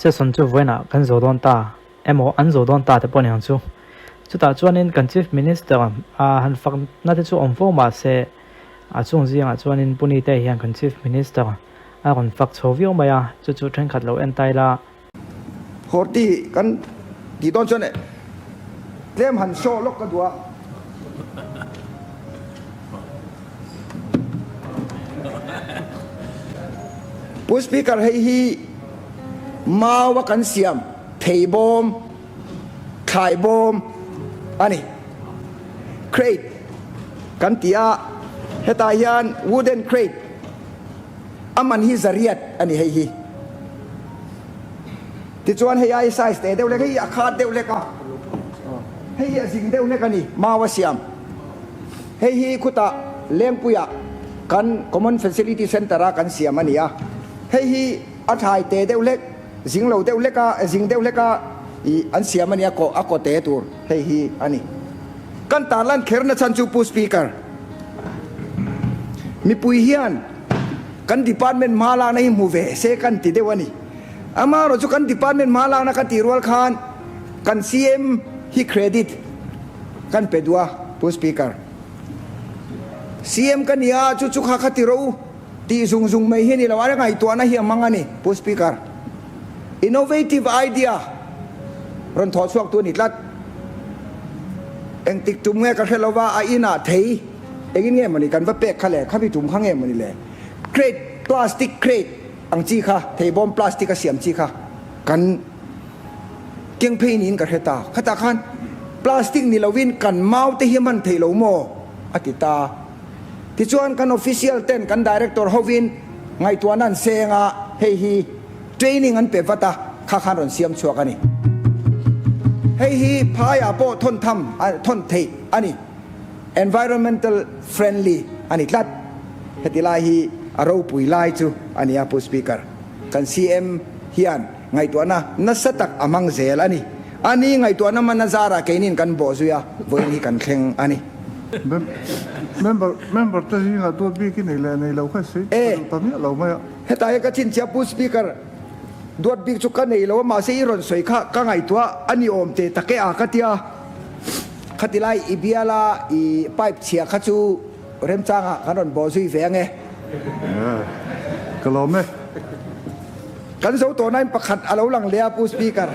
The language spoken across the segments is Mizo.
Session chu vawiinah kan zo dawn ta emaw an zo dawn ta te pawh a ni ang chu. Chutah chuanin kan Chief Minister a han fakna te chu awm fo mah se a chung zingah chuanin Pu Nite hian kan Chief Minister a rawn fak chho viau mai a, chu chu thenkhat lo en ta ila. Horti kan tih dawn chuan tlem han show lawk ka duh a. Pu Speaker hei hi mau a kan siam thei bawm, thlai bawm a ni. Crate kan ti a, hetah hian wooden crate a man hi zariat a ni hei hi. Tichuan hei ai size teh deuh lek, hei hi a khat deuh lek a, hei hi a zing deuh lek a ni, mau a siam. Hei hi khutah Lengpuiah kan Common Facility Centre a kan siam a ni a, hei hi a thlai teh deuh lek, zing lo deuh lek a, zing deuh lek a ih an siam a ni a, kaw a kaw te tur hei hi a ni. Kan tarlan kher na chhan chu Pu Speaker, mipui hian kan department hma lakna hi hmu ve se kan ti deuh a ni. Amaherawh chu kan department hma lakna ka tih rual khan kan CM hi credit kan pe duh a, Pu Speaker. CM ka ni a, chu chu kha kha ti rawh u tih zung zung mai hi a ni lo, a ngaihtuahna hi a hmang a ni, Pu Speaker. Innovative idea rawn thawh chhuak tu a ni tlat. Engtik tum nge ka hre lova a inah thei engin nge mawni kan va pek kha le, khami tum kha nge mawni le? Crate, plastic crate ang chi kha, theibawm plastic a siam chi kha kan keng phei niin ka hre ta. Khatah khan plastic ni lovin kan mau te hi a hman theih lo maw? a ti ta. Tichuan kan official ten kan director hovin ngaihtuahna an seng a, hei hi training an pe vat a, kha khan rawn siam chhuak a ni. Hei hi phaiah pawh thawn tham thawn theih a ni. Environmental friendly a ni tlat. Heti lai hi a ropui lai chu a ni a Pu Speaker. Kan CM hian ngaihtuahna nasa tak a hmang zel a ni. A ni ngaihtuahna hman a zarah keinin kan bawh zui a, vawiin hi kan thleng a ni. Member member te zingah duat bik i nei leh nei lo kha si ka duh ta miah lo mai a. Hetah hian ka chhinchhiah Pu Speaker, duat bik chu ka nei lo a mahse i rawn sawi kha ka ngaihtuah a ni awm teh tak e a ka tia. Khati lai i biala i pipe chhia kha chu remchangah kan rawn bawh zui ve ange. Ka lawm e. Kan zo tawh nain pakhat a lo lang leh a Pu Speaker.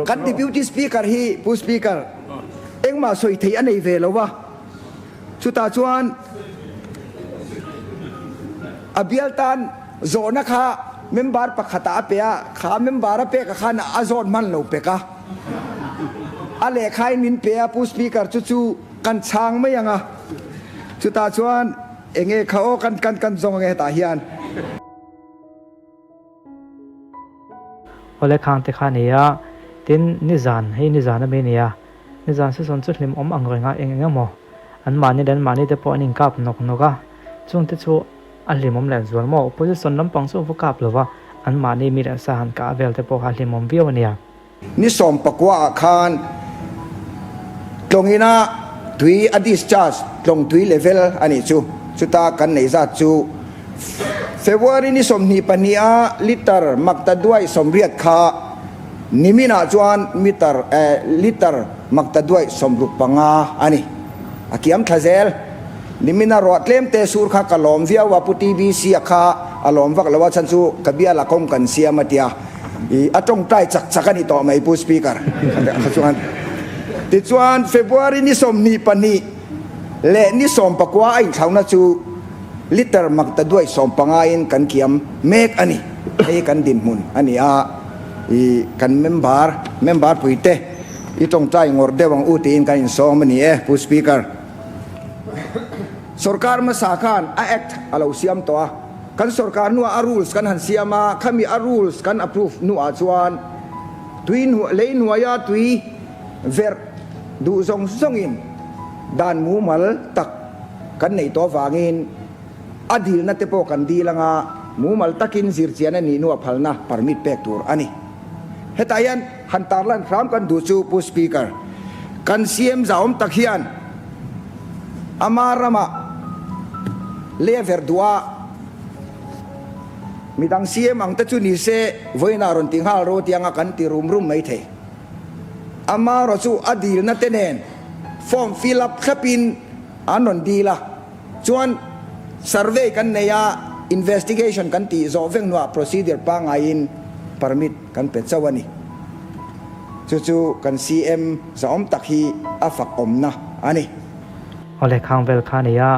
Kan Deputy Speaker hi Pu Speaker engmah sawi theih a nei ve lo va, chutah chuan a bial tan zawhna kha member pakhatah a pe a, kha member a pek ah khan a zawn hman lo pek a, a lehkhain min pe a Pu Speaker chu chu kan chhang mai ang a, chutah chuan Enge kha aw kan kan kan zawng ange hetah hian. Awle khang te kha nia, tin nizan hei nizan a mi nia, nizan season chu hlim awm ang reng a eng eng emaw an mahni leh an mahni te pawh an inkap nawk nawk a, chung te chu a hlimawm leh zual maw, opposition lampang chu va kap lova an mahni mi leh sa han kah vel te pawh kha a hlimawm viau a nia. Ni 19 ah khan tlawngina tui a discharge tlawng tui level a nih chu. Chuta kan neih zat chu February ni 22 a litre maktaduai 80 kha niminah chuan meter litre maktaduai 65 a ni. A kiam thla zel. Nimina ruah tlem te sur kha ka lawm viau a, Pu TBC a kha a lawm vak lo a, chhan chu ka biala kawng kan siam a tia. I a tawngtai chak chak a ni tawh mai Pu Speaker kha chuan. Tichuan February ni 22 leh ni 19 a inthlauna chu liter maktaduai 15 in kan kiam mek a ni. Hei kan dinhmun a ni a, i kan member member puite i tawngtai ngawrh deuh ang u tiin kan insawm a ni e Pu Speaker. Sorkar hmasa khan a act a lo siam tawh a, kan sorkar hnuah a rules kan han siam a, khami a rules kan approve hnuah chuan tui lei hnuaia tui verh duh zawng zawngin dan mumal tak kan neih tawh avangin a dilna te pawh kan dil anga mumal takin zirchian a nih hnuah phalna permit pek tur a ni. Hetah hian han tarlan hram kan duh chu Pu Speaker, kan CM zahawm tak hian ama ramah leh ver duh a Midang CM ang te chu ni se vawiinah rawn ti nghal ro tianga kan ti rum rum mai thei. Amaherawh chu a dilna te nen form fill up thlapin an rawn dil a, chuan survey kan nei a, investigation kan tih zawh vek hnuah procedure pangaiin permit kan pe chauh a ni. Chu chu kan CM zahawm tak hi a fak awmna a ni. Awle khang vel kha a nei a,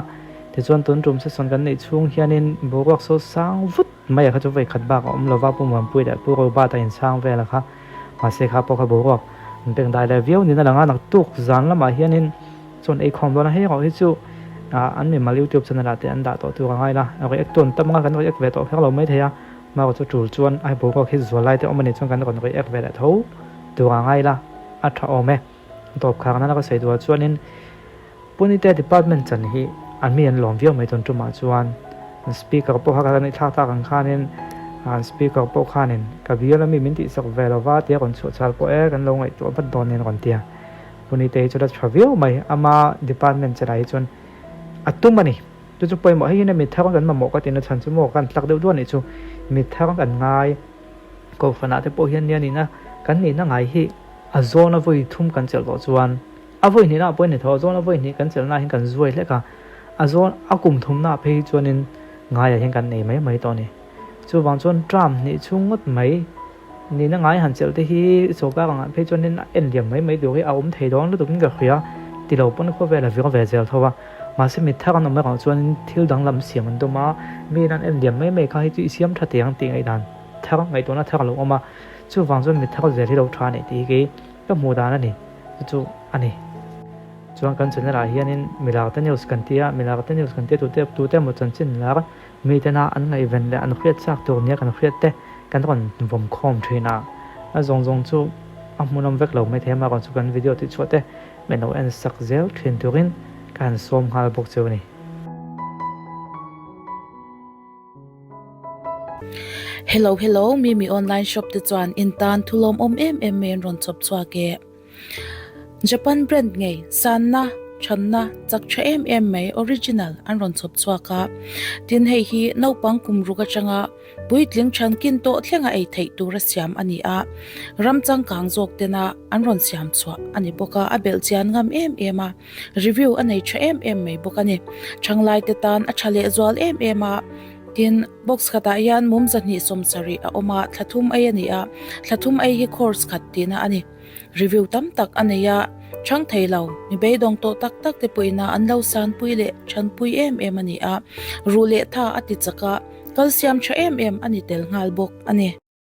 tichuan tun tum session kan neih chhung hianin boruak saw sang vut mai a kha chu vawikhat bak a awm lova, Pu Muanpui leh Pu Robert a insang vel a kha. Mahse kha pawh kha boruak an pek dai leh viau niin a lang a, naktuk zan lamah hianin chuan ei khawm dawn a, hei erawh hi chu an mimal youtube channel ah te an dah tawh tur a ngai la, react tu an tam anga kan react ve tawh kher lo mai thei a, marawh chu tul chuan a boruak hi zual lai te awm a nih chuan kan rawn react ve leh tho tur a ngai la, a tha awm e. Tawp khar nana ka sawi duh ah chuanin Punite department chan hi an mi an lawm viau mai tawn tumah chuan speaker pawh kha kan thlak tak ang khanin an speaker pawh khanin ka bial ami min tihsak ve lova tia rawn chhuah chhal pawh e kan lo ngaihtuah vat dawn nen rawn tia Punite hi chu la tha viau mai ama department chanah hi chuan a tum a ni chu chu pawimawh hei hian mi thar kan mamawh ka tina chhan chu maw kan tlak deuh duah nih chu mi thar kan ngai kohhranah te pawh hian nia nihna kan nihna ngai hi a zawn a vawi thum kan chelh tawh chuan A vawi hnihna pawhin ni tho, a zawn a vawi hnih kan chelhna ah hian kan zuai hlek a, a zawn a kum thumna ah phei hi chuanin ngaiah hian kan nei mai mai tawh a ni. Chuvang chuan term hnih chhung ngawt mai nihna ngai han chelh te hi sawrkar angah phei chuanin a en liam mai mai tur hi a awm thei dawn lutukin ka hria, ti lo pawn khawvel a vir ve zel tho a. Mahse mi thar an awm erawh chuanin thil danglam siam an tum a, miin an en liam mai mai kha hi chu i siam tha teh ang tih ngaihdan thar ngaihtuahna thar a lo awm a, chuvang chuan mi thar zel hi lo tha a nih tih hi kei ka hmuh dan a ni. Chu chu a ni. Chuan kan channel ah hianin Milarte News kan tia, Milarte News kan tia tute tute emaw chanchin lar mitena an ngaihven leh an hriat chak tur nia kan hriat te kan rawn vawm khawm thin a. A zawng zawng chu a hmunawm vek lo maithei a, amaherawhchu kan video tih chhuah te min lo en sak zel thin turin ka han sawm nghal bawk cheu a ni. Hello hello Mimi online shop te chuan in tan thu lawmawm em em mai an rawn chawp chhuak e. Japan brand ngei sanna thanna chak tha em em mai original an rawn chawp chhuak a. Tin hei hi naupang kum ruk atanga puitling than kin tawh thlenga ei theih tura siam a ni a. Ram changkang zawk tena an rawn siam chhuah a ni bawk a, a belh chian ngam em em a. Review a nei tha em em mai bawk a ni. Thanglai te tan a tha leh zual em em a, tin box khatah hian mum 270 a awm a, thla thum ei a ni a, thla thum ei hi course khat tihna a ni. Review tam tak a nei a, chhang thei lo, mi beidawng tawh tak tak te pawhin a an lo sanpui leh thanpui em em a ni a, ruh leh tha a ti chak a, kalsiam tha em em a ni tel nghal bawk a ni.